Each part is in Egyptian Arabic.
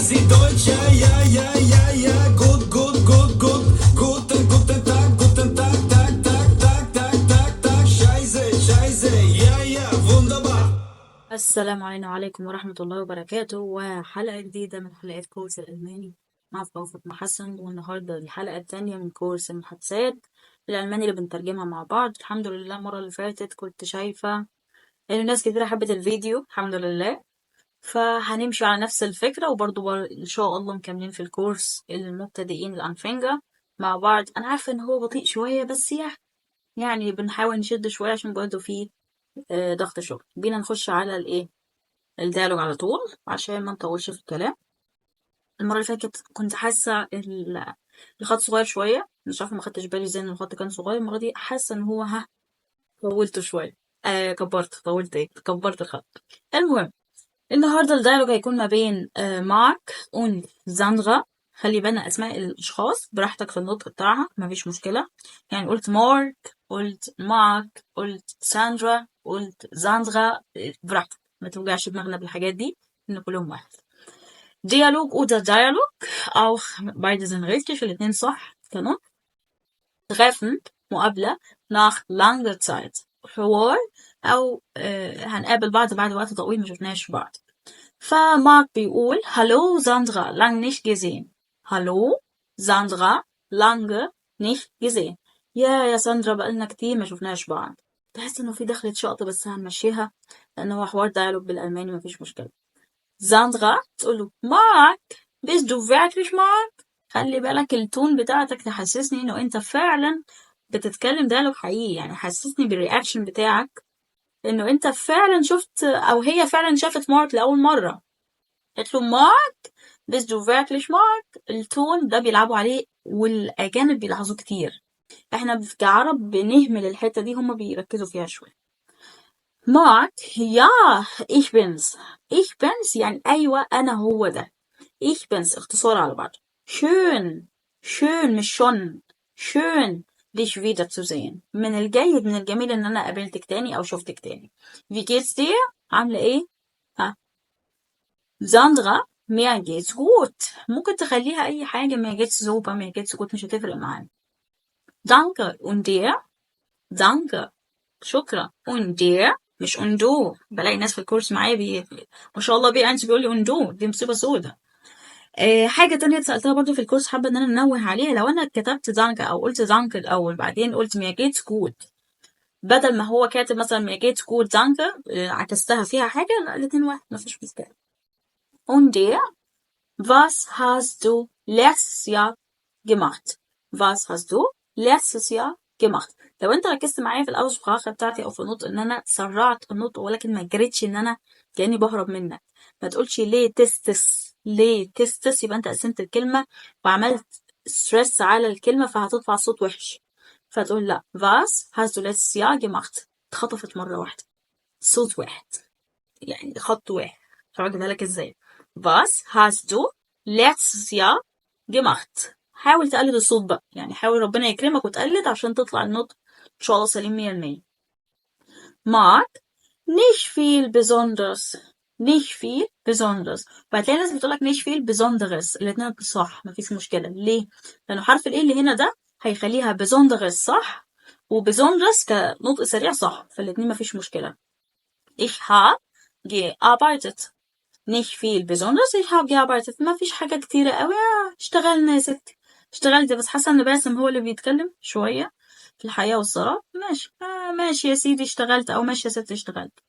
Sie Deutsch? Ja, ja, ja, ja, ja. Gut, gut, gut, gut. Guten, guten Tag, guten Tag, Tag, Tag, Tag, Tag, Tag, Tag. Scheiße, Scheiße. Ja, ja, wunderbar. السلام علينا وعليكم ورحمة الله وبركاته، وحلقة جديدة من حلقات كورس الألماني مع فاطمة حسن. والنهاردة الحلقة الثانية من كورس المحادثات الألماني اللي بنترجمها مع بعض. الحمد لله المرة اللي فاتت كنت شايفة إن ناس كتيرة حبت الفيديو، الحمد لله، فهنمشي على نفس الفكرة، وبرضو إن شاء الله مكملين في الكورس المبتدئين ال Anfänger مع بعض. أنا عارفة إن هو بطيء شوية، بس يعني بنحاول نشد شوية عشان برضو فيه ضغط شغل. بينا نخش على ال Dialog على طول عشان ما نطولش في الكلام. المرة اللي فاتت كنت حاسة الخط صغير شوية، مش عارفة ما خدتش بالي ازاي ان الخط كان صغير. المرة دي حاسة ان هو طولته شوية، كبرت، طولت ايه، كبرت الخط. المهم النهاردة ال Dialog هيكون ما بين مارك und ساندرا. خلي بالنا اسماء الاشخاص براحتك في النطق بتاعها، مفيش مشكلة. يعني قلت مارك، قلت مارك، قلت ساندرا، قلت زاندرا، براحتك، ما توجعش دماغنا بالحاجات دي، ان كلهم واحد. Dialog oder Dialog، auch beide sind richtig، الاتنين صح. تمام. Treffen، مقابلة، nach langer Zeit، حوار أو هنقابل بعض بعد وقت طويل ما شفناش بعض. فمارك بيقول Hallo Sandra, lang nicht gesehen. Hallo Sandra, lange nicht gesehen. يا ساندرا بقالنا كتير ما شفناش بعض. تحس انه في دخلة شقط، بس هنمشيها لان هو حوار Dialog بالالماني، مفيش مشكلة. ساندرا تقول له مارك، bist du wirklich مارك؟ خلي بالك ال Ton بتاعتك تحسسني انه انت فعلا بتتكلم Dialog حقيقي، يعني حسسني بال reaction بتاعك انه انت فعلا شفت او هي فعلا شافت مارك لاول مرة. قالت له مارك، bist du wirklich مارك؟ ال Ton ده بيلعبوا عليه والاجانب بيلاحظوه كتير، احنا كعرب بنهمل الحتة دي، هما بيركزوا فيها شوية. مارك ja ich bin's، ich bin's يعني ايوه انا هو ده، ich bin's اختصار على بعض. schön، schön مش schon، schön dich wiederzusehen، من الجيد من الجميل ان انا قابلتك تاني او شفتك تاني. wie geht's dir؟ عاملة ايه؟ ها ساندرا mir geht's gut، ممكن تخليها اي حاجة، mir geht's super، mir geht's gut، مش هتفرق معانا. danke und dir، danke شكرا، und dir مش und du. بلاقي ناس في الكورس معايا ما شاء الله B eins بيقول لي und du، دي مصيبة سودة. حاجة تانية اتسألتها برضو في الكورس حابة ان انا انوه عليها، لو انا كتبت danke او قلت danke الاول بعدين قلت mir geht's gut، بدل ما هو كاتب مثلا mir geht's gut danke، عكستها فيها حاجة، لا الاتنين واحد مفيش مشكلة. und dir، was hast du letztes Jahr gemacht؟ was hast du letztes Jahr gemacht؟ لو انت ركزت معايا في ال Aussprache بتاعتي او في النطق ان انا سرعت النطق، ولكن ما جريتش ان انا كاني بهرب منك. ما تقولش ليه تستس، ليه تستس، يبقى انت قسمت الكلمه وعملت stress على الكلمه فهتطلع صوت وحش. فتقول لا was hast du letztes Jahr gemacht، اتخطفت مره واحده، صوت واحد يعني خط واحد. مش عارفه اجيبها لك ازاي. was hast du letztes Jahr gemacht، حاول تقلد الصوت بقى، يعني حاول ربنا يكرمك وتقلد عشان تطلع النطق ان شاء الله سليم 100%. مارك nicht viel besonders، nicht viel besonders. وهتلاقي ناس بتقولك nicht viel besonderes، الاتنين صح مفيش مشكلة. ليه؟ لأنه حرف ال E اللي هنا ده هيخليها besonderes صح، و besonders كنطق سريع صح، فالاتنين مفيش مشكلة. Ich habe gearbeitet، nicht viel besonders، ich habe gearbeitet، ما فيش حاجة كتيرة قوي، اشتغلنا يا ستي، اشتغلت. بس حاسة ان باسم هو اللي بيتكلم شوية في الحياة والصلاة. ماشي، ماشي يا سيدي اشتغلت، او ماشي يا ستي اشتغلت.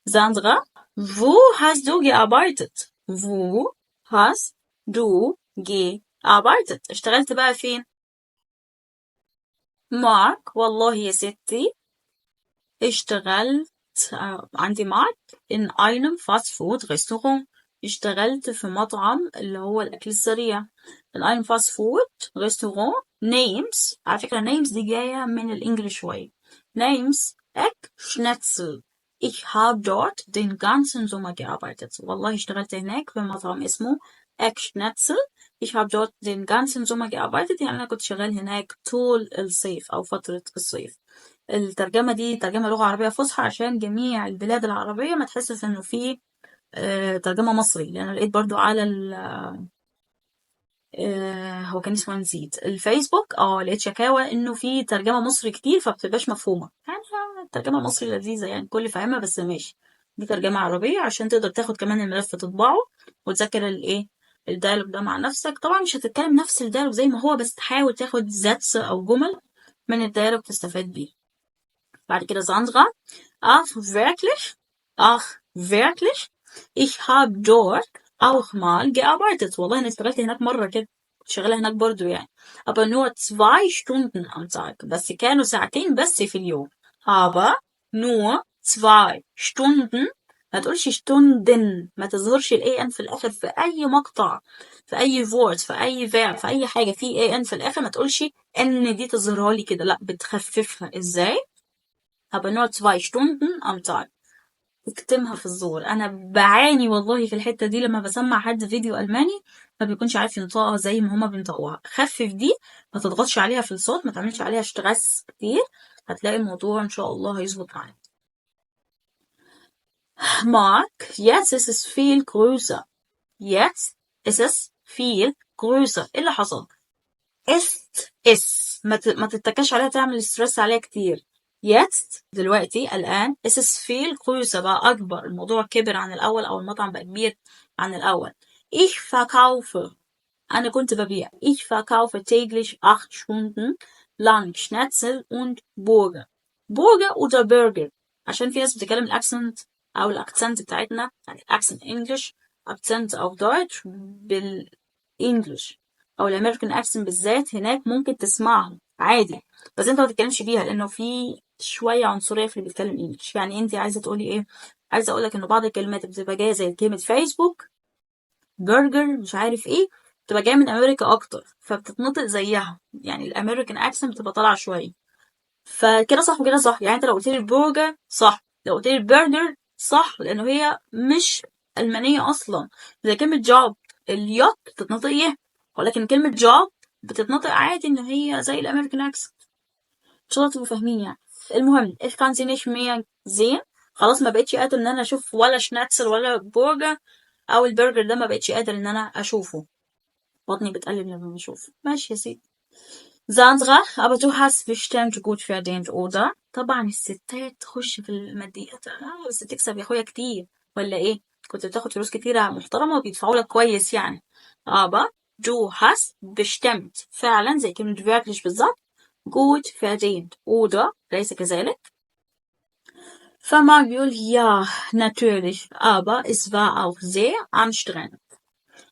ساندرا wo hast du gearbeitet؟ wo hast du gearbeitet؟ اشتغلت بقى فين؟ مارك والله يا ستي اشتغلت، عندي مارك in einem Fast Food Restaurant، اشتغلت في مطعم اللي هو الأكل السريع. in einem Fast Food Restaurant names، على فكرة names دي جاية من ال English شوية. names Eck Schnitzel، ich habe dort den ganzen Sommer gearbeitet. والله اشتغلت هناك في مطعم اسمه Eck Schnitzel، ich habe dort den ganzen Sommer gearbeitet، يعني أنا كنت شغال هناك طول الصيف أو فترة الصيف. الترجمة دي ترجمة لغة عربية فصحى عشان جميع البلاد العربية ما تحسش إنه في ترجمة مصري، لأن لقيت برضو على ال هو كان اسمه نسيت الفيسبوك، لقيت شكاوى انه في ترجمة مصري كتير فبتبقاش مفهومة. يعني الترجمة المصري لذيذة يعني كل فاهمها، بس ماشي دي ترجمة عربية عشان تقدر تاخد كمان الملف تطبعه وتذاكر الايه ال Dialog ده مع نفسك. طبعا مش هتتكلم نفس ال Dialog زي ما هو، بس تحاول تاخد Sätze او جمل من ال Dialog تستفاد بيه. بعد كده ساندرا، ach wirklich، ach wirklich، ich habe dort auch mal gearbeitet. والله انا اشتغلت هناك مرة كده، كنت شغالة هناك برضو يعني. aber nur 2 Stunden am Tag، بس كانوا ساعتين بس في اليوم. aber nur 2 Stunden، ما تقولش Stunden، ما تظهرش ال en في الاخر في اي مقطع، في اي Wort، في اي Verb، في اي حاجة في en في الاخر، ما تقولش ان دي تظهرها لي كده، لا بتخففها. ازاي؟ aber nur 2 Stunden am Tag، اكتمها في الزور. انا بعاني والله في الحتة دي لما بسمع حد فيديو الماني ما بيكونش عارف ينطقها زي ما هما بينطقوها. خفف دي، ما تضغطش عليها في الصوت، ما تعملش عليها Stress كتير، هتلاقي الموضوع ان شاء الله هيظبط معاك. مارك، jetzt ist es viel größer، jetzt ist es viel größer. ايه اللي حصل؟ ist es، ما تتكاش عليها تعمل Stress عليها كتير. jetzt دلوقتي الآن، es ist viel größer بقى أكبر، الموضوع كبر عن الأول أو المطعم بقى كبير عن الأول. ich verkaufe، أنا كنت ببيع. ich verkaufe täglich 8 Stunden lang Schnitzel und Burger. Burger oder Burger، عشان في ناس بتتكلم ال accent أو ال Akzent بتاعتنا، يعني ال accent English، Akzent أو Deutsch بال English او ال American accent بالذات، هناك ممكن تسمعهم عادي، بس انت ما تتكلمش بيها لانه في شوية عنصرية في اللي بيتكلم English. يعني انت عايزه تقولي ايه؟ عايزه اقولك انه بعض الكلمات بتبقى جاية زي كلمة فيسبوك، برجر، مش عارف ايه، بتبقى جاية من امريكا اكتر فبتتنطق زيها، يعني ال American accent بتبقى طالعه شوية. فكده صح وكده صح، يعني انت لو قلت لي البرجر صح، لو قلت لي البرجر صح، لانه هي مش المانية اصلا. زي كلمة Job، ال J بتتنطق يه، ولكن كلمة job بتتنطق عادي ان هي زي ال American accent. ان شاء الله تبقوا فاهمين يعني. المهم ich kann sie nicht mehr sehen، خلاص ما بقتش قادر ان انا اشوف ولا Schnitzel ولا برجر او البرجر ده، ما بقتش قادر ان انا اشوفه، بطني بتقلب لما بشوفه. ماشي يا سيدي. ساندرا، aber du hast bestimmt gut verdient، oder؟ طبعا الستات تخش في الماديات، بس تكسب يا اخويا كتير ولا ايه؟ كنت بتاخد فلوس كتيرة محترمة وبيدفعوا لك كويس يعني. aber du hast bestimmt، فعلا زي كلمة wirklich بالظبط، gut verdient، oder؟ ليس كذلك؟ فمارك بيقول ja natürlich، aber es war auch sehr anstrengend.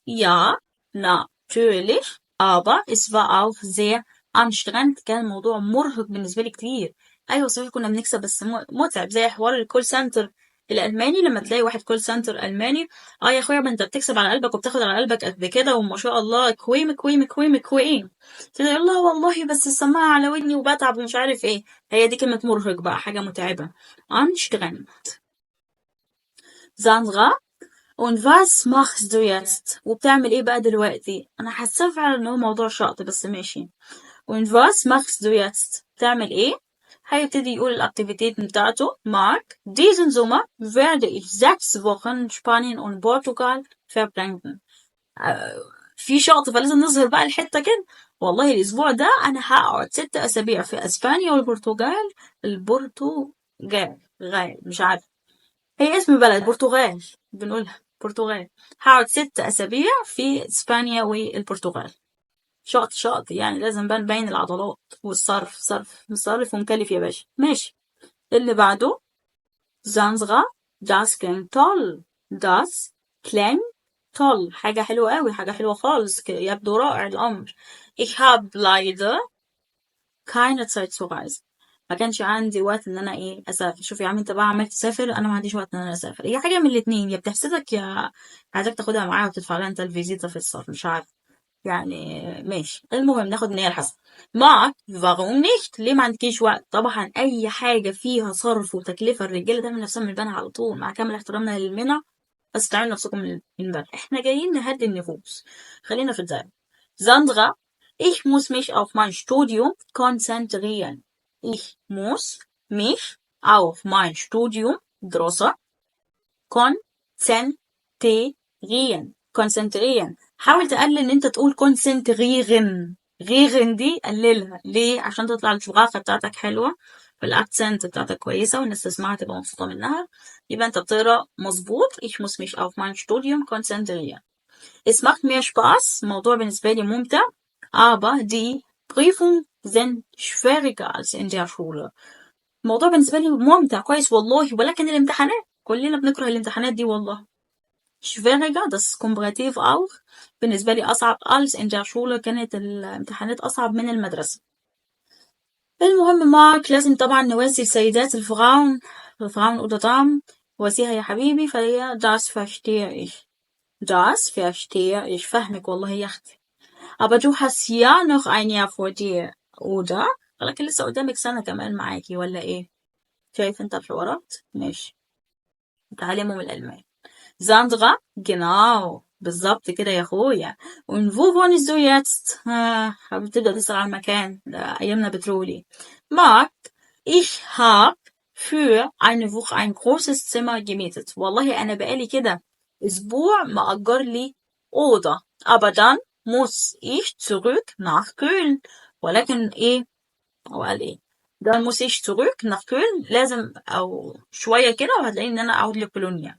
ja natürlich، aber es war auch sehr anstrengend. كان الموضوع مرهق بالنسبة لي كتير. أيوة صحيح كنا بنكسب بس متعب، زي حوار ال call center الألماني، لما تلاقي واحد call center ألماني، اه يا أخويا ما أنت بتكسب على قلبك وبتاخد على قلبك قد كده وما شاء الله كويم كويم كويم كويم، تقول الله والله بس السماعة على ودني وبتعب ومش عارف ايه. هي دي كلمة مرهق بقى، حاجة متعبة، anstrengend. ساندرا، und was machst du jetzt؟ وبتعمل ايه بقى دلوقتي؟ انا حاسه فعلا ان هو موضوع شقط بس ماشي. und was machst du jetzt؟ بتعمل ايه؟ هيبتدي يقول ال Aktivität بتاعته. مارك، diesen Sommer werde ich 6 Wochen Spanien und Portugal verbringen. في شقط فلازم نظهر بقى الحتة كده. والله الأسبوع ده أنا هقعد 6 أسابيع في أسبانيا والبرتغال. البرتغال غال مش عارفة هي اسم بلد، برتغال بنقولها برتغال. هقعد 6 أسابيع في إسبانيا والبرتغال. شقط شقط يعني لازم بقى نبين العضلات والصرف، صرف مصرف ومكلف يا باشا. ماشي. اللي بعده ساندرا، das klingt toll، das klingt toll، حاجة حلوة قوي، حاجة حلوة خالص، يبدو رائع الأمر. ich habe leider keine Zeit zu reisen، ما كانش عندي وقت ان انا ايه اسافر. شوف يا عم انت بقى عمال تسافر، انا ما عنديش وقت ان انا اسافر. هي حاجة من الاتنين، يا بتحسدك يا عايزك تاخدها معاها وتدفع لها انت الفيزيتا في السفر، مش عارف يعني. ماشي، المهم ناخد النية الحسنة. مارك، warum nicht؟ ليه ما عندكيش وقت؟ طبعا اي حاجة فيها صرف وتكلفة الرجالة تعمل نفسها من البنها على طول، مع كامل احترامنا للمنع، بس تعملوا نفسكم من البنها. احنا جايين نهدي النفوس، خلينا في الزعل. ساندرا، ich muss mich auf mein Studium konzentrieren. Ich muss mich auf mein Studium، دراسة، konzentrieren. terieren، konzentrieren. حاول تقلل ان انت تقول konzentrieren، rieren دي قللها. ليه؟ عشان تطلع ال Sprache بتاعتك حلوة وال Akzent بتاعتك كويسة والناس تسمعها تبقى مبسوطة منها. يبقى انت بتقرا مظبوط. ich muss mich auf mein Studium konzentrieren. Es macht mir Spaß، الموضوع بالنسبة لي ممتع، aber die Prüfungen sind schwieriger als in der Schule. الموضوع بالنسبة لي ممتع كويس والله، ولكن الامتحانات كلنا بنكره الامتحانات دي والله. schwieriger، das Komparativ auch، بالنسبة لي أصعب، als in der Schule كانت الامتحانات أصعب من المدرسة. المهم مارك لازم طبعا نواسي السيدات، ال Frauen، ال Frauen oder Damen، واسيها يا حبيبي. فهي das verstehe ich، das verstehe ich، فهمك والله يا أختي. aber du hast ja noch ein Jahr vor dir، oder؟ ولكن لسه قدامك سنة كمان معاكي ولا إيه؟ شايف أنت الحوارات؟ ماشي، تعلموا من الألمان. ساندرا، genau، بالظبط كده يا اخويا. und wo wohnst du jetzt؟ ها، بتبدأ تسأل على المكان ده، أيامنا بترولي. مارك، ich hab für eine Woche ein großes Zimmer gemietet. والله أنا بقالي كده أسبوع مأجر لي أوضة. aber dann muss ich zurück nach Köln. ولكن إيه؟ هو قال إيه؟ dann muss ich zurück nach Köln، لازم أو شوية كده وهتلاقيني إن أنا أعود لكولونيا.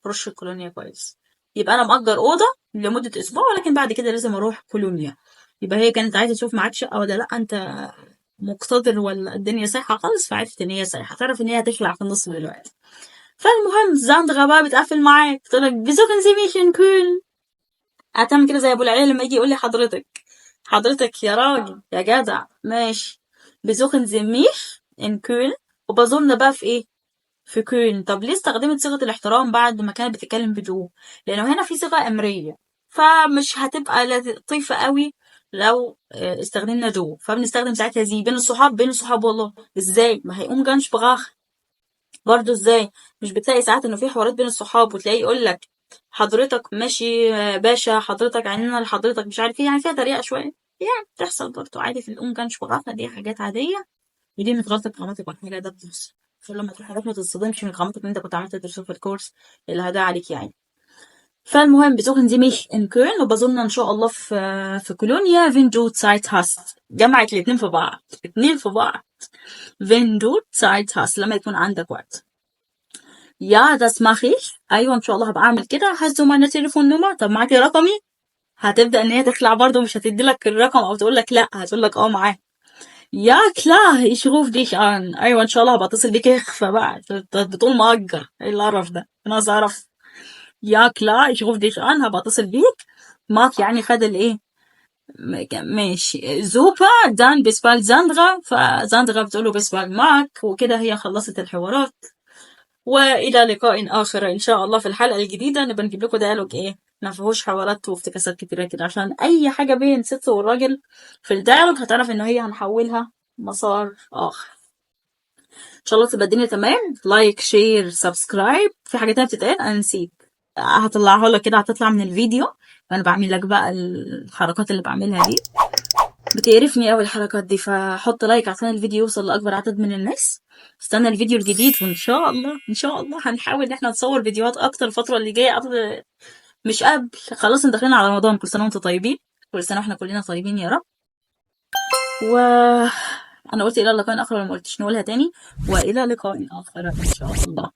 رش الكولونيا كويس. يبقى انا مأجر اوضه لمده اسبوع، ولكن بعد كده لازم اروح كولونيا. يبقى هي كانت عايزه تشوف معاك شقه ولا لا، انت مقتدر ولا الدنيا سايحه خالص. فعرفت ان هي سايحه، تعرف ان هي هتخلع في النص دلوقتي. فالمهم زاندرا بقى بتقفل معاك، تقول لك besuchen Sie mich in Köln. هتعمل كده زي ابو العيال لما يجي يقول لي حضرتك، حضرتك يا راجل يا جدع، ماشي. besuchen Sie mich in Köln. وبزورنا بقى في ايه؟ في كولن. طب ليه استخدمت صيغة الاحترام بعد ما كانت بتتكلم ب du؟ لأنه هنا في صيغة أمرية، فمش هتبقى لطيفة قوي لو استخدمنا du، فبنستخدم ساعتها Sie بين الصحاب. بين الصحاب والله ازاي؟ ما هي Umgangssprache برضو. ازاي مش بتلاقي ساعات انه في حوارات بين الصحاب وتلاقيه يقول لك حضرتك ماشي باشا، حضرتك عينينا لحضرتك، مش عارف ايه، يعني فيها تريقة شوية، يعني بتحصل برضو عادي في ال Umgangssprache، دي حاجات عادية، ودي مش غلطة Grammatik ولا حاجة، ده بتحصل. فلما تروح هناك ما تتصدمش من Grammatik اللي انت كنت عملت تدرسه في الكورس اللي هداه عليك يعني. فالمهم besuchen Sie mich in Köln، وبزورنا ان شاء الله في كولونيا. wenn du Zeit hast، جمعت الاتنين في بعض، اتنين في بعض. wenn du Zeit hast، لما يكون عندك وقت. ja das mache ich، ايوه ان شاء الله هبقى اعمل كده. hast du meine Telefonnummer، طب معاكي رقمي؟ هتبدا ان هي تخلع برضه، مش هتدي لك الرقم او تقول لك لا، هتقول لك اه معاه. ja klar، ich ruf dich an، ايوه ان شاء الله هبقى اتصل بيك. اخفى بقى، بتقول مأجر، ايه القرف ده؟ انا عايز اعرف. ja klar، ich ruf dich an، هبقى اتصل بيك. مارك يعني خد الايه، ماشي. super، dann bis bald ساندرا، فساندرا بتقول له bis bald مارك، وكده هي خلصت الحوارات. والى لقاء اخر ان شاء الله في الحلقه الجديده، نبقى نجيب لكم Dialog ايه ما فيهوش حوارات وافتكاسات كتيره كده، عشان اي حاجه بين ست والراجل في ال Dialog هتعرف ان هي هنحولها مسار اخر. ان شاء الله تبقى الدنيا تمام. like، share، subscribe. في حاجه تانية بتتقال انا نسيت، هطلعها لك كده، هتطلع من الفيديو. وانا بعمل لك بقى الحركات اللي بعملها دي، بتقرفني قوي الحركات دي. فحط like عشان الفيديو يوصل لاكبر عدد من الناس. استنى الفيديو الجديد، وان شاء الله ان شاء الله هنحاول ان احنا نصور فيديوهات اكتر الفتره اللي جايه، قبل مش قبل، خلاص داخلين على رمضان. كل سنه وانتم طيبين، كل سنه واحنا كلنا طيبين يا رب. و انا قلت الى لقاء اخر ولا ما قلتش؟ نقولها تاني، والى لقاء اخر ان شاء الله.